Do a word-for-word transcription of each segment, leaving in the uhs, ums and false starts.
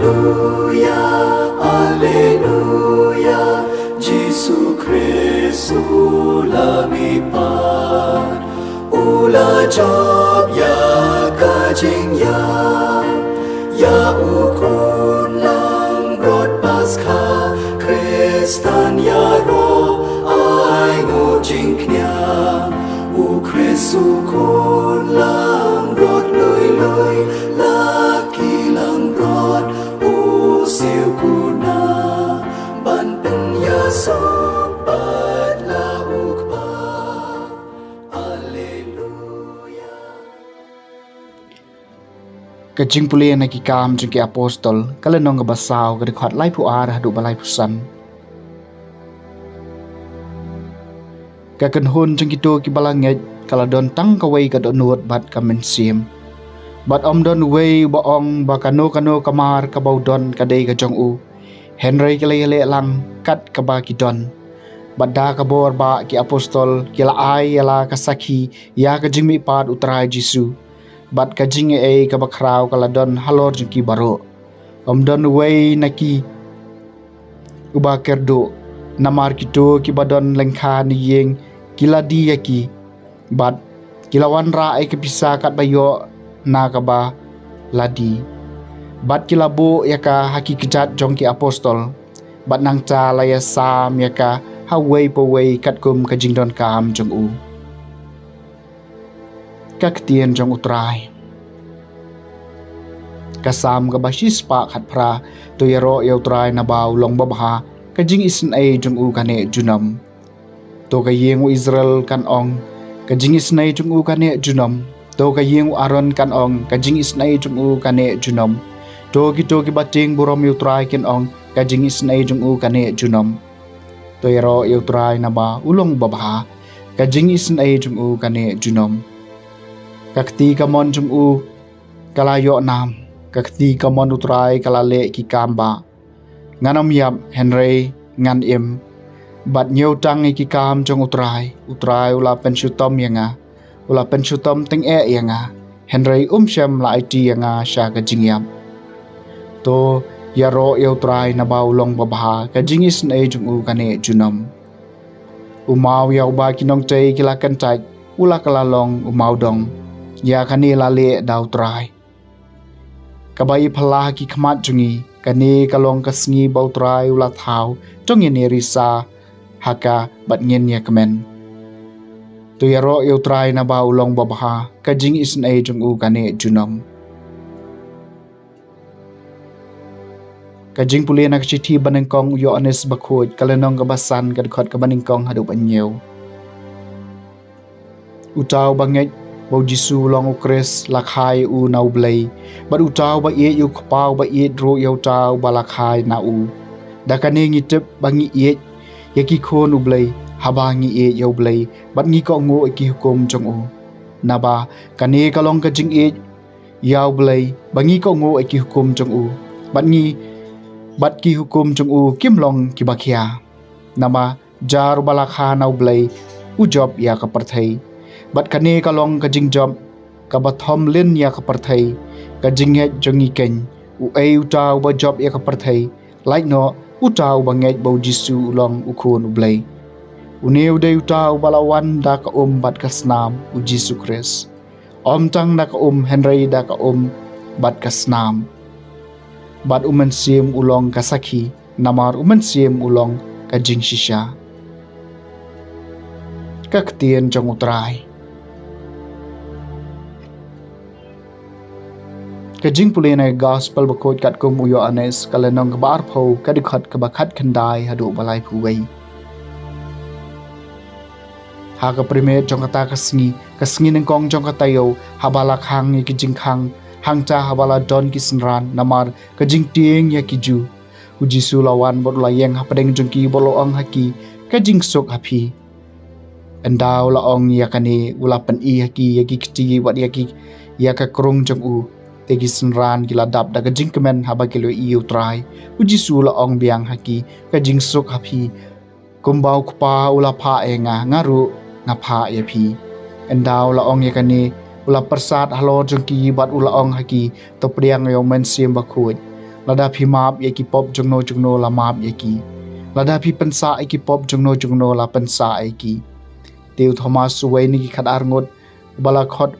Alleluia, Alleluia, Jisu Khrist u la mihpat, u la jop ïa ka jingïap, ïa u khun langbrot Paskha, Khristan ïaroh ai nguh jingkñia, u Khrist u khun langbrot lui lui, la ki langbrot u siew kuna, ban pynïasoh pat la u Kpa. Alleluia. Ka jingpule na ki Kam jong ki Apostol, ka lynnong kaba saw, ka dkhot laiphew ar haduh ba laiphew san. Ka kynhun jong kito kiba la ngeit ka la don tang kawei ka dohnud bad ka mynsiem. Bad ym don uwei uba ong ba kano kano ka mar kaba u don ka dei ka jong u. Hynrei ki la ïaleh lang kat kaba ki don. Bad da ka bor ba ki apostol ki la ai ïa la ka sakhi ïa ka jingmihpat u Trai Jisu. Bad ka jingaiei kaba khraw ka la don halor jong ki baroh. Ym don uwei na ki uba kyrduh, namar kito kiba don lyngkha na ïing ki la die ïa ki. Bad ki la wanrah ïa ka pisa katba ïoh na kaba la die. Bad ki la buh ïa ka ha ki kjat jong ki apostol. Bad nangta la ïasam ïa ka ha uwei pa uwei katkum ka jingdonkam jong u. Ka ktien jong u Trai. Ka Salm kaba shispah khatphra. To ïaroh ïa u Trai naba u long babha, ka jingisynei jong u ka neh junom. To ka ïing u Israel kan ong, ka jingisynei jong u ka neh junom. To ka ïing u Aaron kan ong, ka jingisynei jong u ka neh junom. To kito kiba tieng burom ïa u Trai kin ong, ka jingisynei jong u ka neh junom. To ïaroh ïa u Trai naba u long babha, ka jingisynei jong u ka neh junom. Ka kti kamon jong u ka la ïoh nam, ka kti kamon u Trai ka la leh ki kam ba. Ngan ym ïap hynrei ngan im. Bad ñiew tang ïa ki kam jong u Trai, u Trai u la pynshitom ïa nga. U la pynshitom tyngeh ïa nga, hynrei um shym la aiti ïa nga sha ka jingïap. To ïaroh ïa u Trai naba u long babha, ka jingisynei jong u ka neh junom. U maw ïa uba ki nongtei ki la kyntait, u la kylla long u mawdong. Ïa kane la leh da u Trai. Kaba i phylla ha ki khmat jong ngi, kane ka long ka sngi ba u Trai u la thaw, to ngin ïa risa ha ka bad ngin ïa kmen. To ïaroh ïa u Trai naba u long babha, ka jingisynei jong u ka neh junom. Ka jingpule na ka shithi banyngkong u Ïoannis bakhuid, ka lynnong kaba san, ka dkhot kaba nyngkong haduh ba hynñiew. Uta uba ngeit ba u Jisu u long u Khrist la kha ïa u na u Blei. Bad uta uba ïeit ïa u Kpa uba ïeit ruh ïa uta uba la kha na u. Da kane ngi tip ba ngi ïeit ïa ki khun u Blei, haba ngi ïeit ïa u Blei bad ngi kohnguh ïa ki hukum jong u. Naba kane ka long ka jingïeit ïa u Blei, ba ngi kohnguh ïa ki hukum jong u. Bad ngi, bad ki hukum jong u kim long kiba khia. Namar jar uba la kha na u Blei u jop ïa ka pyrthei. Bad kane ka long ka jingjop kaba thom lin ïa ka pyrthei, ka jingngeit jong ngi keiñ. Uei uta uba jop ïa ka pyrthei? Lait noh, uta uba ngeit ba u Jisu u long u Khun u Blei. Une u dei uta uba la wan da ka um bad ka snam, u Jisu Khrist. Ym tang da ka um hynrei da ka um bad ka snam. Bad u Mynsiem u long ka sakhi, namar u Mynsiem u long ka jingshisha. Ka ktien jong u Trai. Ka jingpule na ka Gospel bakhuid katkum u Ïoannis, ka lynnong kaba arphew, ka dkhot kaba khatkhyndai haduh ba laiphew wei. Ha ka pyrmit jong kata ka sngi, ka sngi nyngkong jong ka taïew, haba la khang ïa ki jingkhang, hangta haba la don ki synran, namar ka jingtieng ïa ki Jiw. U Jisu u la wan bad u la ïeng hapdeng jong ki bad u la ong ha ki, ka jingsuk ha phi. Ynda u la ong ïa kane, u la pyni ha ki ïa ki kti bad ïa ki, ïa ka krung jong u. Te ki synran ki la dap da ka jingkmen haba ki la ïohi ïa u Trai. U Jisu u la ong biang ha ki, ka jingsuk ha phi. Kumba u Kpa u la phah ïa nga, nga ruh nga phah ïa phi. Ynda u la ong ïa kane, u la pyrsad halor jong ki bad u la ong ha ki, to pdiang ïa u Mynsiem Bakhuid. Lada phi map ïa ki pop jongno jongno la map ïa ki. Lada phi pynsah ïa ki pop jongno jongno la pynsah ïa ki. Te u Thomas, uwei na ki khatar ngut, uba la khot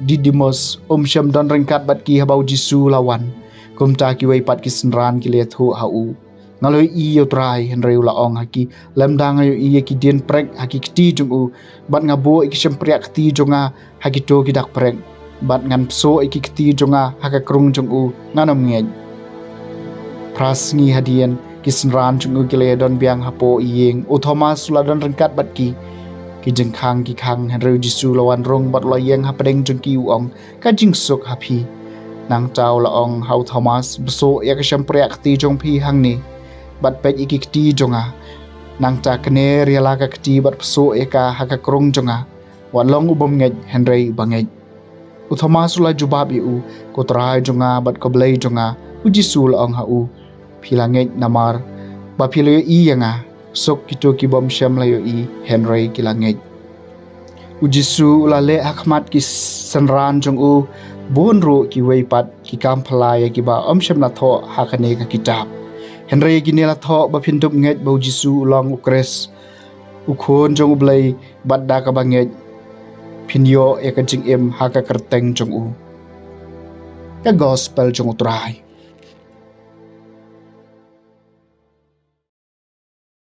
Didymus, um shym don ryngkat bad ki haba u Jisu u la wan. Kumta kiwei pat ki synran ki la ïathuh ha u, nga la ïohi ïa u Trai. Hynrei u la ong ha ki, lymda nga ïohi ïa ki dienprek ha ki kti jong u, bad nga buh ïa ki shympriah kti jong nga ha kito ki dak prek, bad ngan psuh ïa ki kti jong nga ha ka krung jong u, ngan ym ngeit. Phra sngi hadien, ki synran jong u ki la ïadon biang hapoh ïing, u Thomas u la don ryngkat bad ki. Ki jingkhang ki khang, hynrei u Jisu u la wan rung bad u la ïeng hapdeng jong ki, u ong, ka jingsuk ha phi. Nangta u la ong ha u Thomas, psuh ïa ka shympriah kti jong phi hangne, bad peit ïa ki kti jong nga. Nangta kner ïa la ka kti bad psuh ïa ka ha ka krung jong nga. Wat long u bym ngeit, hynrei uba ngeit. U Thomas u la jubab ïa u, ko Trai jong nga bad ko Blei jong nga. U Jisu u la ong ha u, phi la ngeit namar ba phi la ïohi ïa nga. Suk kito ki bym shym la ïohi, hynrei ki la ngeit. U Jisu u la leh ha khmat ki synran jong u bun ruh kiwei pat ki kam phylla ïa kiba ym shym la thoh ha kane ka kitab. Hynrei ïa kine la thoh ba phin dup ngeit ba u Jisu u long u Khrist, u Khun jong u Blei, bad da kaba ngeit phin ïoh ïa ka jingim ha ka kyrteng jong u. Ka Gospel jong u Trai.